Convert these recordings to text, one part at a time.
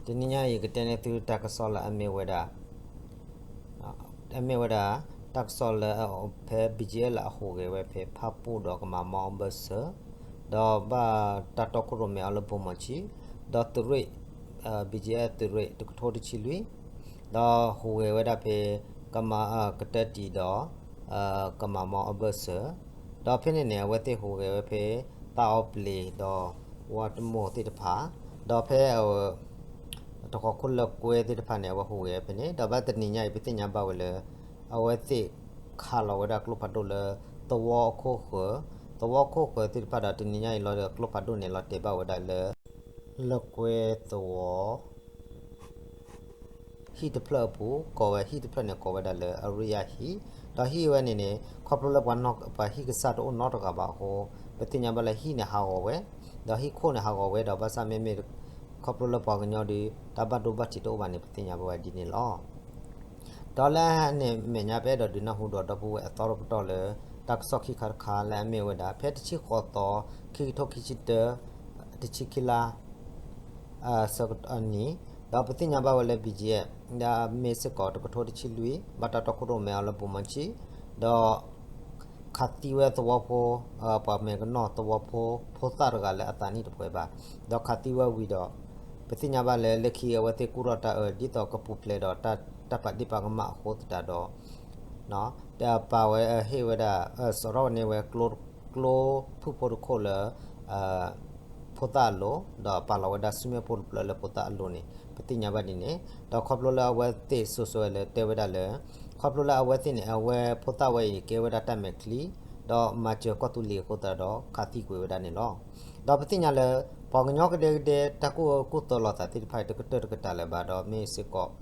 တနံၤညါအံၤ ကတဲန့ၢ်သုတၢ်ကစီၣ်လၢအမ့ၢ်ဝဲဒၣ် အမ့ၢ်ဝဲဒၣ် တၢ်ကစီၣ်လၢဖဲ ဘံၣ်ကၠံၣ်အဲၣ် လၢအဟူးဂဲၤဝဲဖဲ ဖၣ်ပူၣ်ဒီးကမၤမီအီဘၢၣ်စၢၤ, ဒီးဘၣ်တၢ်တီခိၣ်ရိၣ်မဲအီၤလၢဘိၣ်မီၤဆံ, ဒီးသုးရ့ၣ် ဘံၣ်ကၠံၣ်အဲၣ်သုးရ့ၣ် တကထိတဆံလွံၢ်, ဒီးဟူးဂဲၤဝဲဒၣ်ဖဲ ကမၤ ကတၢၢ်တံၢ်ဒီး ကမၤမီအီဘၢၣ်စၢၤ, ဒီးဖဲန့ၣ်န့ၣ် အဝဲသ့ၣ်ဟူးဂဲၤဝဲဖဲ သၣ်အီပျ့ၤဒီး ဝါတမိၢ်သ့ၣ်တဖၣ်, ဒီးဖဲ တခီခိၣ်လၢကွဲသ့ၣ်တဖၣ်န့ၣ် အဝဲဟူးဂဲၤဖဲန့ၣ်, ဒီးဘၣ်တနံၤညါအံၤ ပသ့ၣ်ညါဘၣ်ဝဲလၢ အဝဲသ့ၣ်ခးလီၤဝဲဒၣ်ကျိဖးဒိၣ်လၢ သဝီအခိၣ်ဃၢၤ, သဝီအခိၣ်ဃၢၤသ့ၣ်တဖၣ်ဒီး တနံၤညါအံၤလီၤဒီး ကျိဖးဒိၣ်န့ၣ် လီၤတဲာ်ဘၣ်ဝဲဒၣ်လၢ လၢကွဲသဝီ ဟံၣ်တဖျၢၣ်အပူၤ, ကိးဝဲဟံၣ်တဖျၢၣ်န့ၣ် ကိးဝဲဒၣ်လၢအရ့ယါဟံၣ်, ဒီးဟံၣ်ဝဲန့ၣ်န့ၣ် ခီဖျိလၢပှၤဟံၣ်ကစၢ်တအိၣ်နီတဂၤဘၣ်အဃိ ပသ့ၣ်ညါဘၣ်လၢဟံၣ်န့ၣ်ဟးဂီၤဝဲ, ဒီးဟံၣ်ခိၣ်န့ၣ်ဟးဂီၤဝဲဒီး ဘၣ်ဆၣ်မ့မ့ၢ် ခီဖျိလၢပှၤကညီဒီး တၢ်ဘၣ်ဒိဘၣ်ထံးတအိၣ်ဘၣ်န့ၣ် ပသ့ၣ်ညါဘၣ်ဝဲဒ်န့ၣ်လီၤ. ဒီးလၢန့ၣ်အမဲာ်ညါ ပအဲၣ်ဒိးဒုးနၢ်ဟူဒီးဒီပုၢ်ဝဲၢ်အသီတပတီၢ်လၢ တၢ်ကစီၣ်ခံခါတခါလၢအမ့ၢ်ဝဲဒၣ် ဖဲတဆံဃိးသီ ခံကထိခံဆံတၢ တဆံခံလါ ဆၢကတီၢ်နံၤ, ဒီးပသ့ၣ်ညါဘၣ်ဝဲလၢ ဘံၣ်ကၠံၣ်အဲၣ် ဒ်မ့ၢ်စ့ၢ်ကီးတကထိတဆံလွံၢ် ဘၣ်တၢ်တီခိၣ်ရိၣ်မဲအီၤလၢဘိၣ်မီၤဆံ, ဒီး ခးသံဝဲသဝီဖိ ပှၤမဲာ်ကနီၢ်သဝီဖိ ဖိသၣ်တဂၤလၢအသးနံၣ်တပှဲၤဘၣ်, ဒီးခးသံဝဲဝံၤဒီး ပသ့ၣ်ညါဘၣ်လၢ လၢခံအဝဲသ့ၣ်ကူၣ်ထီၣ်တၢ်အၢ ဒ်သိးကပူၤဖျဲးဒီးတၢ်ပာ်ဒ့ၣ်ပာ်ကမၣ်အဃိသတးဒီး ပာ်ဝဲဟ့ၣ်ဝဲဒၣ် စရီန့ၢ်ဝဲ ကျိဖုၣ်ဖိတခိၣ်လၢ ဖိသၣ်အလိၤ ဒီးပာ်လီၤဝဲဒၣ်ဆူမဲာ်ဖိတဖျၢၣ်လၢဖိသၣ်အလိၤန့ၣ် ပသ့ၣ်ညါဘၣ်ဒ်န့ၣ်, ဒီးခီဖျိလၢအဝဲသ့ၣ်စိၤစိၤဝဲလၢတဲဝဲဒၣ်လၢ ခီဖျိလၢအဝဲသ့ၣ်န့ၣ် အဝဲဖိသၣ်ဝဲအံၤကဲဝဲဒၣ်တၢ်မဲာ်ချံ ဒီးမၤစၢၤကီၢ်သူလ့ၤအဃိသတးဒီး ခးသံကွံာ်ဝဲဒၣ်န့ၣ်လီၤ. ဒီးပသ့ၣ်ညါလၢ ပှၤကညီကဒဲကဒဲ တၢ်ကူၣ်အၢကူၣ်သီလိာ်သးသ့ၣ်တဖၣ်အံၤ တကတၢၢ်တကတၢၢ်လၢၤဘၣ်ဒီး မ့ၢ်စ့ၢ်ကီး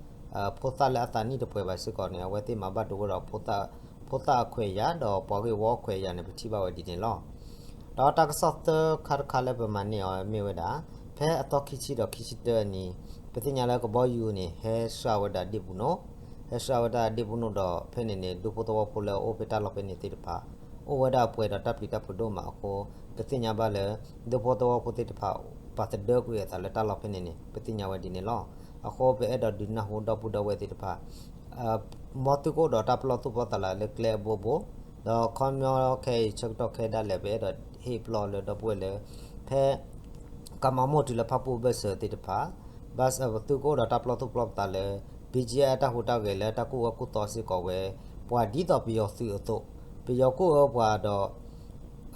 ဖိသၣ်လၢအသးနံၣ်တပှဲၤဘၣ်စ့ၢ်ကီးန့ၣ် အဝဲသ့ၣ်မၤဘၣ်ဒိဝဲဒီး ဖိသၣ်အခွဲးယာ် ဒီးပှၤဂ့ၢ်ဝီအခွဲးယာ်န့ၣ် ပထံၣ်ဘၣ်ဝဲဒ်န့ၣ်လီၤ. ဒီးတၢ်ကစီၣ်သၢခါတခါလၢပမၤန့ၢ်အီၤမ့ၢ်ဝဲဒၣ် ဖဲအသီခံဆံဒီးခံဆံတၢအနံၤ ပသ့ၣ်ညါလၢကဘီယူၤန့ၣ် ဟဲဆှၣ်ဝဲဒၣ်ဒ့ၣ်ပူၤနိၣ်, ဟဲဆှၣ်ဝဲဒၣ်ဒ့ၣ်ပူၤနိၣ်ဒီး ဖဲန့ၣ်န့ၣ် ဒူဖိသဝီဖိလၢအအိၣ်ဖဲတၢ်လီၢ်ဖဲန့ၣ်သ့ၣ်တဖၣ် အိၣ်ဝဲဒၣ်ပှဲၤဒီးတၢ်ပျံၤတၢ်ဖုးဒိၣ်မးအဃိ ပသ့ၣ်ညါဘၣ်လၢ ဒူဖိသဝီဖိသ့ၣ်တဖၣ် ပာ်သဒၢကွံာ်အသးလၢတၢ်လီၢ်ဖဲန့ၣ်န့ၣ် ပသ့ၣ်ညါဝဲဒ်န့ၣ်လီၤ. အဃိပအဲၣ်ဒိးဒုးနၢ်ဟူဒီပုၢ်ဒီဝဲၢ်သ့ၣ်တဖၣ် မ်သုကအိၣ်ဒီးတၢ်ပလီၢ်သူၣ်ပလီၢ်သးလၢကျဲအဘိဘိ, ဒီးခီပညီခဲအံၤဆၢကတီၢ်ခဲဒၣ်လဲာ် ပအဲၣ်ဒိးဟ့ၣ်ပလီၢ်လၢဒီပုၢ်ဝဲၢ်လၢ ဖဲ ကမၤမိၢ်တုၤလၢဖၣ်ပူၣ်အဘၢၣ်စၢၤသ့ၣ်တဖၣ်, ဘၣ်သုကအိၣ်ဒီးတၢ်ပလီၢ်သူၣ်ပလီၢ်သးလၢ ဘံၣ်ကၠံၣ်အဲၣ် အတၢ်ဟူးတၢ်ဂဲၤလၢတၢ်ကူၣ်အၢကူၣ်သီစ့ၢ်ကီးဝဲ ပှၤဒ်သိးပယီၤသုးအသိး, ပယီၤကူၣ်အၢပှၤဒီး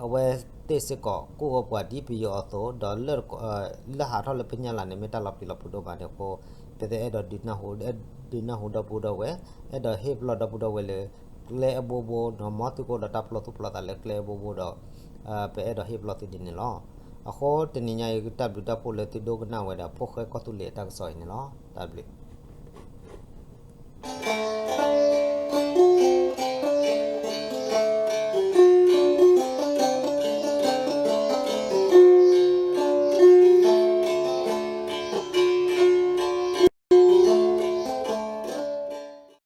အဝဲသ့ၣ်စ့ၢ်ကီး ကူၣ်အၢပှၤဒ်ပယီၤအသိး ဒီး လၢဟးထီၣ်လၢပညၣ်လၤန့ၣ် မ့ၢ်တၢ်လီၤပျံၤလီၤဖုးဒိၣ်မးန့ၣ်အဃိ ပအဲၣ်ဒိးဒုးနၢ်ဟူ ဒုးနၢ်ဟူဒီပုၢ်ဒီဝဲၢ်, အဲၣ်ဒိးဟ့ၣ်ပလီၢ်ဒီပုၢ်ဒီဝဲၢ်လၢ ကျဲအဘိဘိဒီး မ်သုကအိၣ်ဒီးတၢ်ပလီၢ်သူၣ်ပလီၢ်သးလၢကျဲအဘိဘိဒီး ပအဲၣ်ဒိးဟ့ၣ်ပလီၢ်သုဒ်န့ၣ်လီၤ. အဃိတနံၤညါအံၤ တၢ်ဘျုးတၢ်ဖှိၣ်လၢသုဒိကနၣ်ဝဲဒၣ် ဖိၣ်ဃဲကီၢ်သူလ့ၤအတၢ်ကစီၣ်အံၤန့ၣ်လီၤ. တၢ်ဘျုး